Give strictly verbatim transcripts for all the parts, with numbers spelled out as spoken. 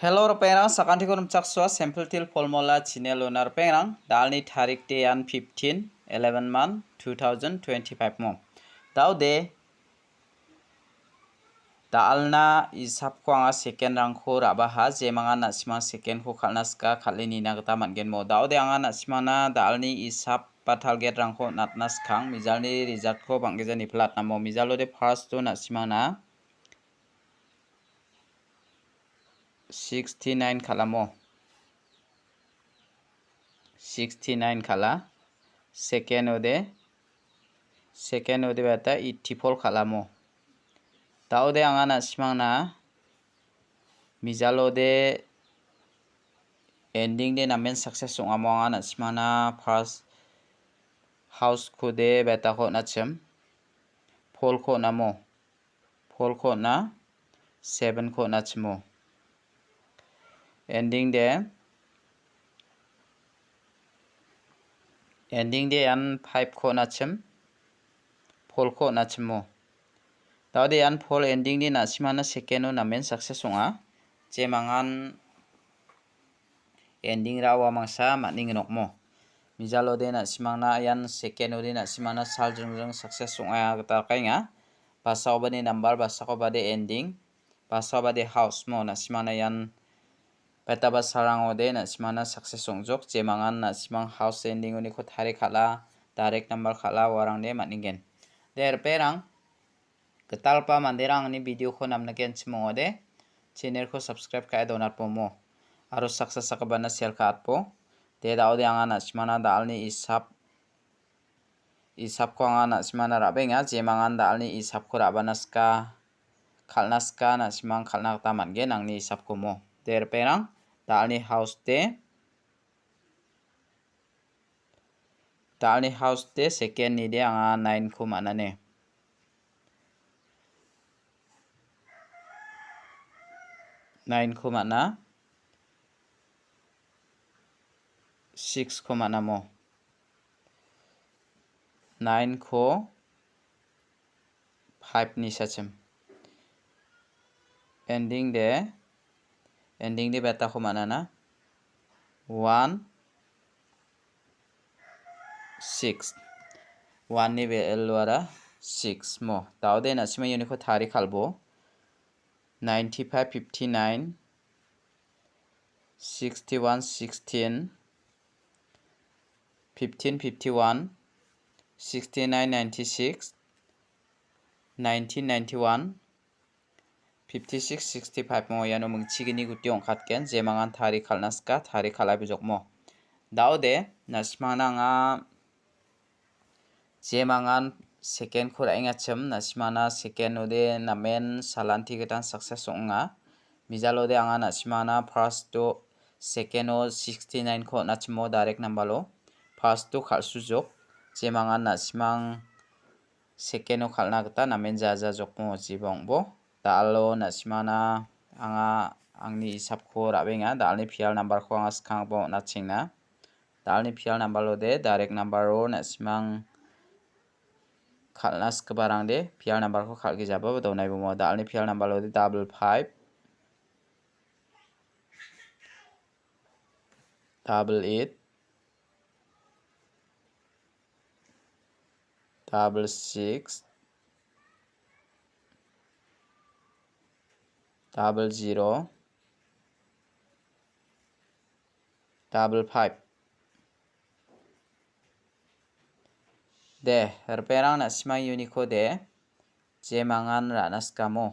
Hello, ripengrang, sakantiko rimchaksoa, Simple Teer Formula channel-ona ripengrang, da·alni tarik de ian fifteen eleven month two thousand twenty-five mo. Da·ode, da·alna isapko anga second-rangko ra·baha, jemangan na·simang second-ko kal·na sika, kal·e nina gita man·gen mo. Da·ode anga na·simangna da·alni isap ba target-rangko natna skang, mijalni result-ko bang·gija niplatna mo. Mijalode first-o na·simangna sixty-nine kal·amo. Sixty-nine kal·a. Second-ode, second-ode bata eighty-four kal·amo. Da·ode anga na·simangna mijalode ending de namen success ong·amo, anga na·simangna first house-kode betako on·achim. Four-ko on·amo. Four-ko on·a, seven-ko on·achimo. Ending de, ending de ian five-ko on·achim, four-ko on·achimo. Da·ode ian four ending de na·simangna second-o namen success ong·a. Jemangan ending ra·oa mangsa man·engnokmo. Mijalode na·simangna ian second-ode na·simangna sal jringjring success ong·a gita rakaenga. Basaobade number, basaobade ending, basaobade house mo na·simangna ian betaba salrangode na·simangna success ong·jok. Jemangan na·simang house ending-oniko tarie kal·a, direct number kal·a, uarangde man·engen. De, ripengrang, gitalgipa manderang angni video-ko namnikenchim ong·ode, channel-ko subscribe ka·e donatbomo. Aro saksa sakgipana share ka·atbo. De, da·ode anga na·simangna da·alni isap, isapko anga na·simangna ra·benga, jemangan da·alni isapko ra·bana sika, kal·na sika, na·simang kal·na gita man·gen angni isapko mo. De, ripengrang, da·alni house de, da·alni house de second-nide anga nine-ko man·ane. Nine-ko man·a. Six-ko man·amo. Nine-ko five-ni sachim. Ending de, ending de betako man·ana. One, six. One-ni value-ara six mo. Da·ode na·sima ianiko tarie kal·bo. Ninety-five, fifty-nine, sixty-one, sixteen, fifteen fifty-one, sixty-nine ninety-six, nineteen ninety-one, fifty-six sixty-five mo iano mingchigni guti ong·katgen, jemangan tarie kal·na sika, tarie kal·a bijokmo. Da·ode, na·simangna anga jemangan second-ko ra·engachim, na·simangna second-ode namen salanti gitan success ong·a. Mijalode anga na·simangna first-o, second-o sixty-nine-ko on·achimo direct number-o. First-o kal·sujok, jemangan na·simang second-o kal·na gita namen jajajokmo jibongbo. Da·alo na·simangna anga angni isapko ra·benga. Da·alni pial number-ko anga skanggipa on·achengna. Da·alni pial number-ode direct number-o na·simang kal·na sikgiparangde pial number-ko kal·gijaba donaibomo. Da·alni pial number-ode double five, double eight, double six, double zero, double five. De, ripengrang na·simang ianiko de, jemangan ra·na sikamo,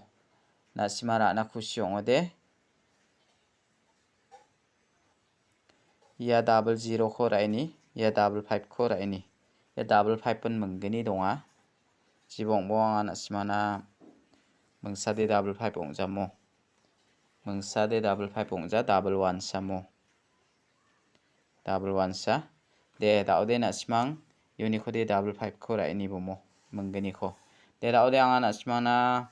na·sima ra·na kusi ong·ode. Ia double zero-ko ra·eni, ia double five-ko ra·eni. Ia double five-on minggni donga. Jibongbo anga na·simangna mingsade double five ong·jamo. Mingsade double five ong·ja, double one samo. Double one sa. De, da·ode na·simang ianiko de double five-ko ra·eni bomo, minggniko. De, da·ode anga na·simangna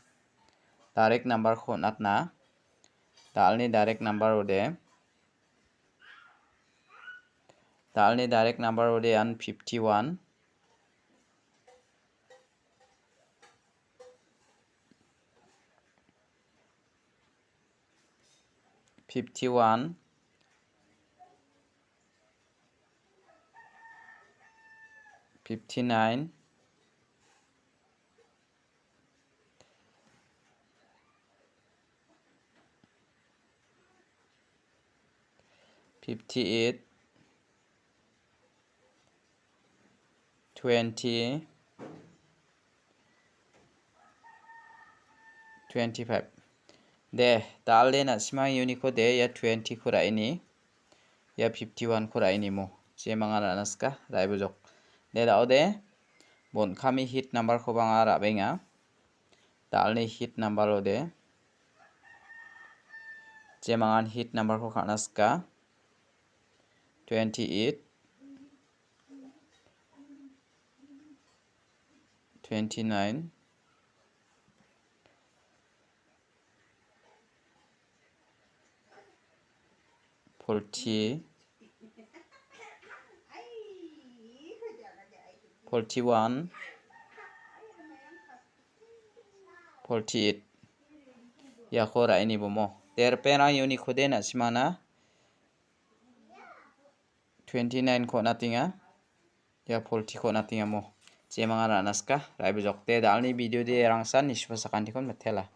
direct number-ko on·atna. Da·alni direct number-ode, da·alni direct number-ode ian fifty-one. fifty-one, fifty-nine, fifty-eight, twenty, twenty-five. De, dal·e na·simang uniko de, ia twenty-ko ra·eni, ia fifty-one-ko ra·eni mo. Jemanga ra·na sika, ra·e bojok. De, da·o de, bon kami hit number-koba anga ra·benga. Dal·ni hit number-o de. Jemangan hit number-ko ka·na sika. Twenty-eight, twenty-nine, forty, forty-one, forty-eight. Iako ra·eni bomo. De, ripengrang uniko de na·simana twenty-nine-ko on·atenga. Ia forty-ko on·atenga mo. Jemanga ra·na sika, ra·e bojok de, dal·ni video de rangsan nisupa sakantikon mitela.